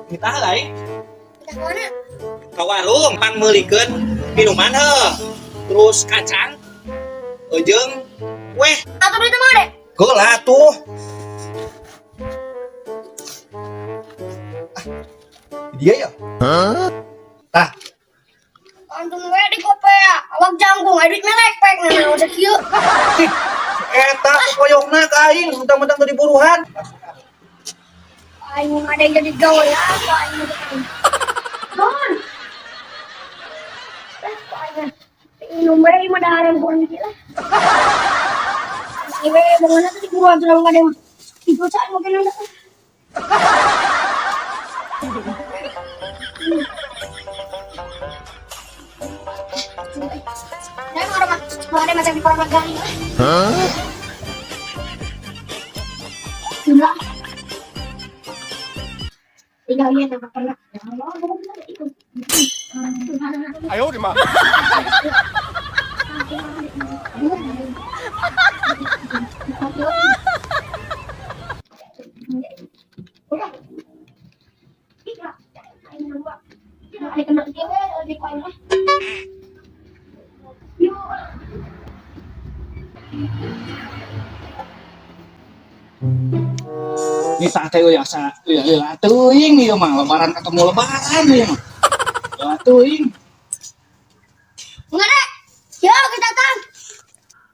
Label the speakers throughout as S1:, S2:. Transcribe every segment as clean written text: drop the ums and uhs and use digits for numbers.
S1: Kita lain.
S2: Kita kemana?
S1: Ke warung pangmeulikeun minuman heuh. Terus kacang. Jeung weh.
S2: Atau beli teman deh.
S1: Geula tuh. Dia ya? Tah,
S2: Antum we di kope ya. Awak jangkung, duit melek pek nah usah kieu.
S1: ih, eta koyokna ka aing mentang-mentang teu diburuhan.
S2: Aing ada yang jadi gawe ya, apa aing Don. Eh, kok aing minum we mah dahareun kurang dikit lah. Ieu we bangunna teh diburuan sudah ada mah. Di perusahaan mungkin ada. Saya mau ada macam di kolam gali. Jumlah. Tinggal lihat apa pernah. Ya Allah, itu.
S3: 哎呦我的妈！
S1: Ini tak teh euy asa euy euy teuing ieu mah lebaran ketemu lebaran ieu mah. Ya teuing.
S2: Enggak deh. Ya, kita datang.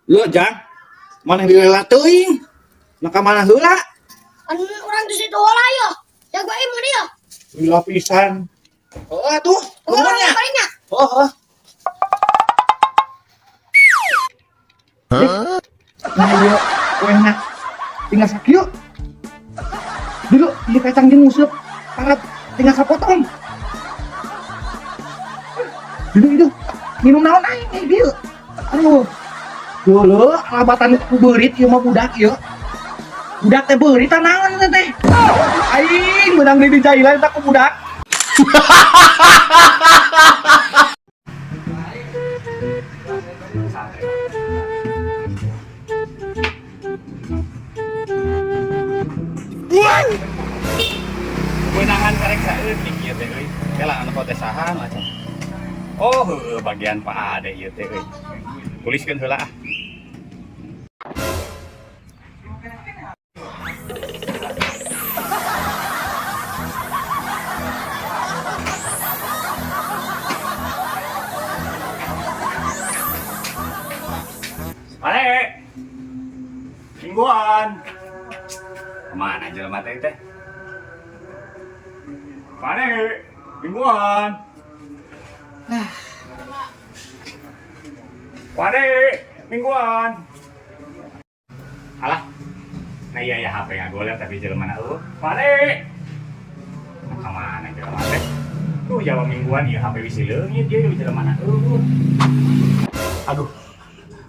S1: Lu jang, mana dilela teuing? Nah ka mana heula?
S2: Kan orang di situ lah ya. Ya gue emang dia.
S1: Lila pisan. Oh atuh,
S2: Orang
S1: nuhun nya.
S2: palingnya.
S1: Oh, oh. Nah, ieu kuehna tinggal sakieu. Dulu ieu kacang jeung nguseup parab tinggal sapotong. Dulu itu minum naon aing eh dieu. Aduh. Dulu alabatan ku beurit ieu mah budak ieu. Budak teh beurit naon teh teh. Aing meunang deui dijailan eta ku budak.
S3: Kewenangan karek saeutik ieu teh euy. Kela anu teh saha macam. Oh, heueuh bagian Pak Ade ieu teh euy. Tuliskeun heula ah. Pare. Mingguan. Kemana jelema teh teh? Pare, mingguan. Pare, mingguan. Alah. Nah iya ya HP ngagoler tapi jelema na eueuh. Pare. Nah, kemana jelema teh? Tuh jawab mingguan ieu HP wis leungit ieu jelema na eueuh.
S4: Aduh,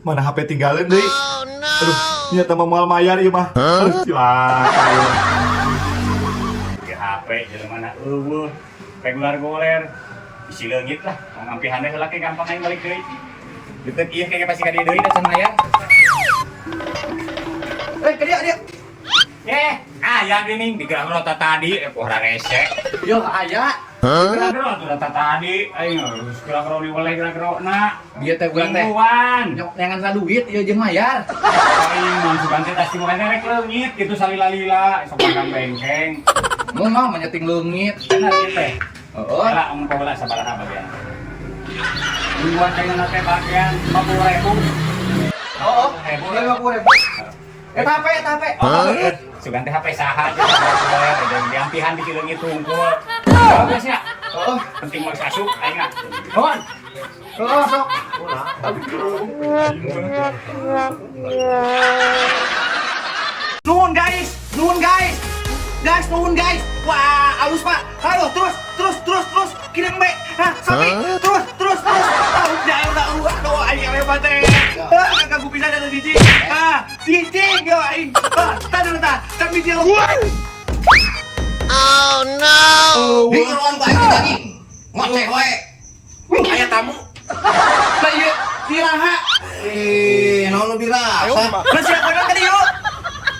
S4: mana HP tinggalin deui. Aduh, nyata mah moal mayar ieu mah. Aduh, cilaka ieu.
S3: Ieu HP jelema na eueuh. Regular goler. Bisi leungit lah. Mau ngampihan teh heula ke gampang aing balik deui. Deket ieu kayaknya pasti ka dieu deui da can mayar.
S1: Eh, ke dia dia.
S3: Eh, aya geuning digerak rota tadi, pora rese.
S1: Yo aya.
S3: Gerak rota rota tadi, aing geus gerak ro diweleh gerak rona.
S1: Dia teh urang teh.
S3: Mingguan.
S1: Nyok neangan sa duit ieu jeung mayar.
S3: Aing mun sugan teh tas teh rek leungit kitu salila-lila, sok makan bengkeng.
S1: Mun mah menyeting leungit.
S3: Bener ieu teh.
S1: Heeh.
S3: Lah amun pola sabaraha bagian. Mingguan kayakna teh bagian 50.000.
S1: Oh,
S3: Ribu.
S1: 50.000. Eta HP, eta HP.
S3: Oh, sugan teh HP saha jeung diampihan di leungit tungkul. Bagus ya.
S1: Heeh.
S3: Penting mah asup aing ah. Nuhun.
S1: Heeh, sok. Nuhun guys, nuhun guys. Guys, nuhun guys. Wah, halus Pak. Ayo terus, terus, terus, terus. Kirim be. Hah, sampai terus, terus, terus. Ah, udah, udah, udah. Aduh, aing hebat teh. Ah, kagak bisa ada biji. Ah, biji yo aing. Ah, tah dulu tah. Can biji lo.
S5: Di keruan ku aing tadi. Ngoceh wae. Aya tamu.
S1: Nah, ieu diraha.
S5: Eh, naon nu dirasa?
S1: Nah, siapa ka dieu?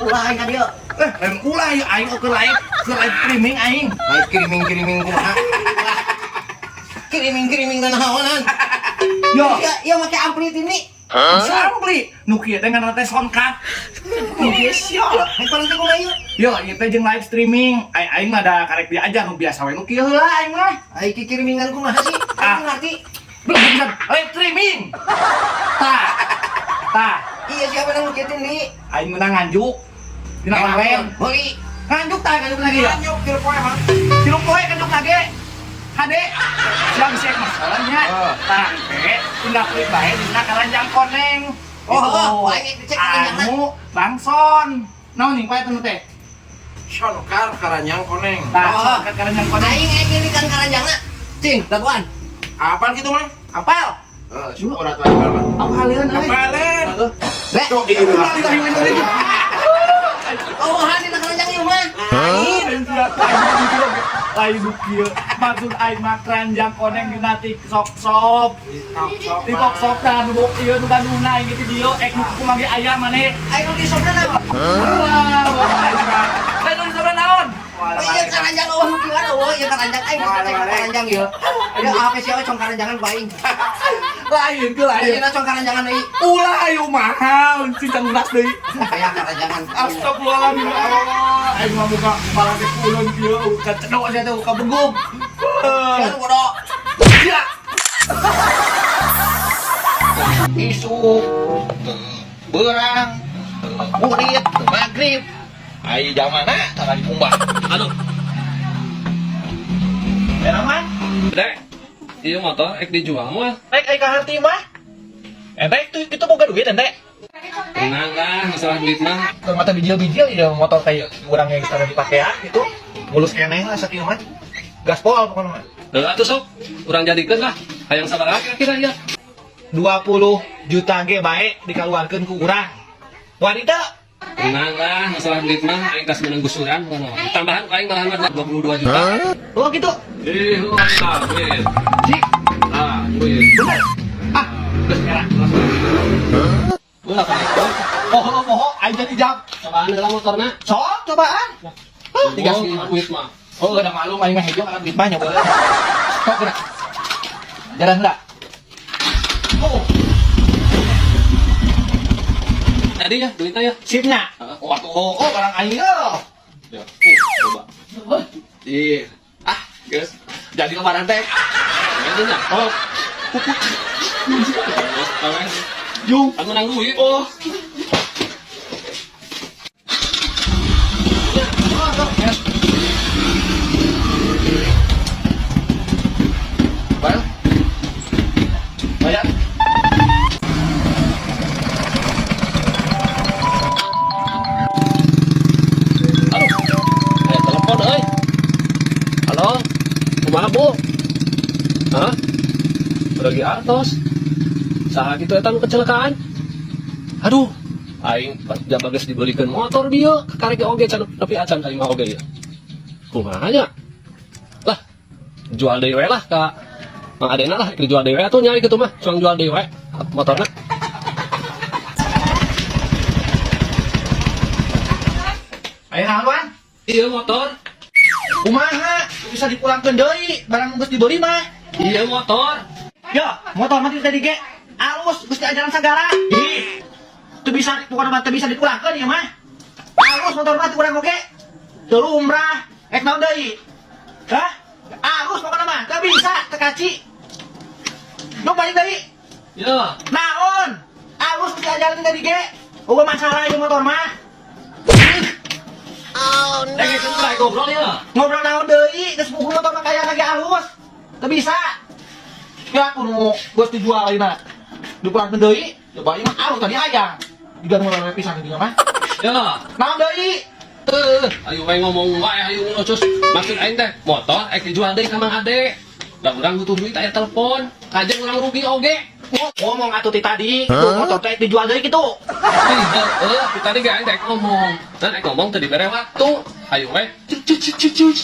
S5: Ulah aing ka dieu.
S1: Eh, lain ulah ya aing oke live, ke live streaming aing.
S5: Live kiriming-kiriming kumaha? Kiriming-kiriming dan naonan.
S1: Yo,
S5: Iya, iya make ampli ini.
S1: ampli. Nu kieu teh ngaranna teh soundcard. Nu kieu sia.
S5: Aing paling teh kumaha ieu?
S1: Yo, ieu teh jeung live streaming. Aing aing mah da karek dia aja nu biasa we nu kieu heula aing mah.
S5: Aing kirimingan kumaha sih?
S1: Ah.
S5: Aing ngerti.
S1: Belum bisa live streaming. Tah. Tah,
S5: Iya siapa nang kieu ini?
S1: aing menang nganjuk. Dina online.
S5: Meuli.
S1: Nganjuk tah nganjuk lagi ya.
S5: Nganjuk tilu poe mah.
S1: Tilu poe nganjuk lagi. Hade. Siang siang masalahnya.
S5: Oh.
S1: Tah, teh tinggal klik bae dina karanjang koneng.
S5: Oh,
S1: Gitu.
S5: oh, aing dicek karanjangna.
S1: Anu bangson. Naon nih poe teh?
S6: Soundcard karanjang koneng.
S1: Tah,
S5: Oh.
S1: soundcard karanjang koneng.
S5: Aing aing ini kan karanjangna. Cing, daguan.
S6: Apaan gitu mah?
S1: Apal?
S6: Eh, syukur atuh apal mah.
S1: Apaleun euy.
S6: Apaleun.
S5: Le.
S6: Tuh, iya.
S5: Oh, dina karanjang ieu mah.
S1: Lain lain nu kieu. Maksud aing mah keranjang koneng dina TikTok shop. TikTok shop tah nu ieu nu Bandungna aing gitu dieu ek nu kumaha ge aya maneh.
S5: Aing nu di sopna naon?
S1: Wah, wah, aing mah. Lain nu disobna naon?
S5: Oh, iya karanjang eueuh nu kieu eueuh ieu karanjang aing geus ngecek karanjang ieu. Ieu HP sia we cong karanjangan ku aing.
S1: Lain ke lain.
S5: Ayeuna cong karanjangan deui.
S1: Ulah ayo mahal, cincang beras deui.
S5: Aya karanjangan.
S1: Astagfirullahaladzim ya Allah. Aing mah buka kepala teh kulon kieu, kacedok sia teh kabeguk.
S5: Sia nu bodoh.
S1: Ya.
S5: Isuk beurang burit maghrib ai jamana tara dikumbah.
S7: Aduh,
S1: Ya man,
S7: dek, iya motor ek dijual mah.
S1: rek aing kaharti mah. Ente itu itu boga duit ente.
S7: Tenang lah, masalah duit mah.
S1: Mata bijil-bijil ya motor kayak urang yang sekarang dipakean gitu. Mulus keneh lah sakieu mah. Gaspol pokoknya mah.
S7: Heeh atuh sok, urang jadikeun lah. Hayang sabaraha kira-kira ya?
S1: 20 juta ge bae dikaluarkeun ku urang. Wanita
S7: Tenang lah, masalah duit mah aing tas meunang gusuran pokona mah. Tambahan ku aing malahan mah 22 juta.
S1: Oh gitu.
S7: Ih, lu mantap, duit.
S1: Cik,
S7: Ah, duit.
S1: bener. Ah, geus merah.
S7: Ulah ka itu.
S1: Oh, oh, aing jadi jam.
S7: Cobaan heula motorna.
S1: Sok cobaan. Hah, tiga
S7: Oh,
S1: sih.
S7: duit mah.
S1: Oh, udah malu aing mah hejo karena duit mah nyoba. Sok gerak. Jalan heula. Oh,
S7: Tadi ya, duitnya ya.
S1: sipnya.
S7: Heeh.
S1: Waduh, oh, barang aing yo.
S7: Ya, coba. Ih, ah, geus.
S1: Jadi kemarin teh.
S7: Ini nya.
S1: Oh,
S7: Geus, awe.
S1: jung.
S7: Kan menang duit.
S1: Oh. Bayar. Bayar.
S7: Aduh, aya telepon euy. Halo, kumaha Bu? Hah? Lagi artos. Saha kitu eta nu kecelakaan? Aduh, aing pas jaba geus dibelikeun motor dieu, karek ge oge can nepi acan ka imah oge ieu. Kumaha nya? Lah, jual deui we lah ka Mang Adena lah, dijual deui we atuh nyari kitu mah, cuang jual deui we motorna.
S1: Ayo naon, Wan?
S7: Iya motor,
S1: Kumaha? Bisa dipulangkeun deui, barang geus dibeli mah.
S7: iya motor.
S1: Ya, motor mah tadi ge alus geus diajaran sagala. Ih. Teu bisa pokona mah teu bisa dipulangkeun ieu mah. Alus motor mah teu urang oge. Teu lumrah, rek naon deui? Hah? Alus pokona mah, teu bisa teu kaci. Nu balik deui.
S7: Ya,
S1: Naon? Alus geus diajaran tadi ge. Eueuh masalah ieu motor mah.
S7: eh geus mulai ngobrol ya.
S1: Ngobrol naon deui, geus buku motor mah kaya lagi alus. Teu bisa. Ya aku nu geus dijual ayeuna. Dipulangkeun deui, coba ieu mah alus tadi hayang. Juga nu mulai pisan dieu mah.
S7: Ya.
S1: Naon deui?
S7: Ayo wae ngomong wae ayo ngocus. Maksud aing teh motor ek dijual deui ka Mang Ade. Lah urang butuh duit aya telepon. Kajeng urang rugi oge.
S1: Ngomong atuh ti tadi, tuh motor teh dijual deui kitu.
S7: Ih, heuh, ti tadi ge aing teh ngomong. Dan aing ngomong teu dibere waktu. Ayo wae. Cuk cuk cuk cuk cuk.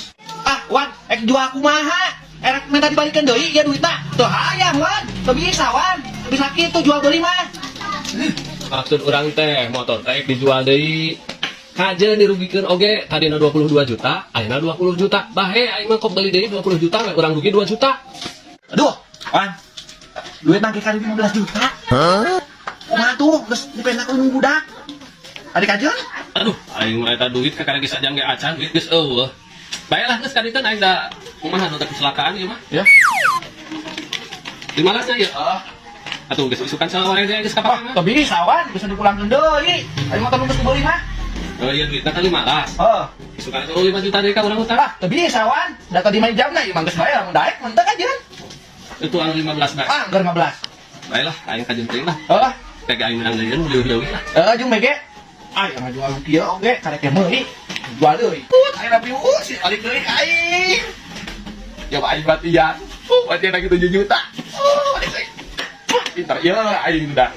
S1: Ah, Wan, ek jual kumaha? Erek minta dibalikan deui ya duitna. Teu hayang, Wan. Teu bisa, Wan. Teu bisa kitu jual beli mah.
S7: Maksud urang teh motor teh ek dijual deui. Kajeun dirugikeun oge, tadina 22 juta, ayeuna 20 juta. Bahe aing mah kok beli deui 20 juta, we urang rugi 2 juta.
S1: Aduh, Wan. Duit nangke kali 15 juta. Hah? Kumaha tuh, geus dipena ku budak. Adik kajeun?
S7: Aduh, aing mah eta duit kakara geus sajam ge acan, duit geus eueuh. Baiklah geus kaditeun aing da kumaha nu teh kecelakaan ieu mah.
S1: Ya.
S7: 15 nya ieu.
S1: Heeh.
S7: Atuh geus isukan saware ge geus
S1: Wah,
S7: kapakan.
S1: teu bisa Wan, bisa dipulangkeun deui. Aing motor nu geus kubeuli mah.
S7: Oh iya, duitna kan 15.
S1: Heeh.
S7: Isukan itu 5 juta deui ka urang utang.
S1: Ah, teu bisa Wan. Da tadi mah jamna ieu mah geus bae lamun daek mun teu kajeun.
S7: Itu anu 15 bae.
S1: Ah, anggar 15.
S7: Baiklah, aing kajeun teuing lah.
S1: Heeh.
S7: Pega aing menang deui leuwih-leuwih lah.
S1: Heeh, jeung BG. Ah, yang ngajual kieu oge karek ge meuli. Jual deui. Put, aing rapi sih balik deui ka aing. Ya aing batian. Batian lagi 7 juta. Oh, balik deui. Wah, pintar ya aing udah.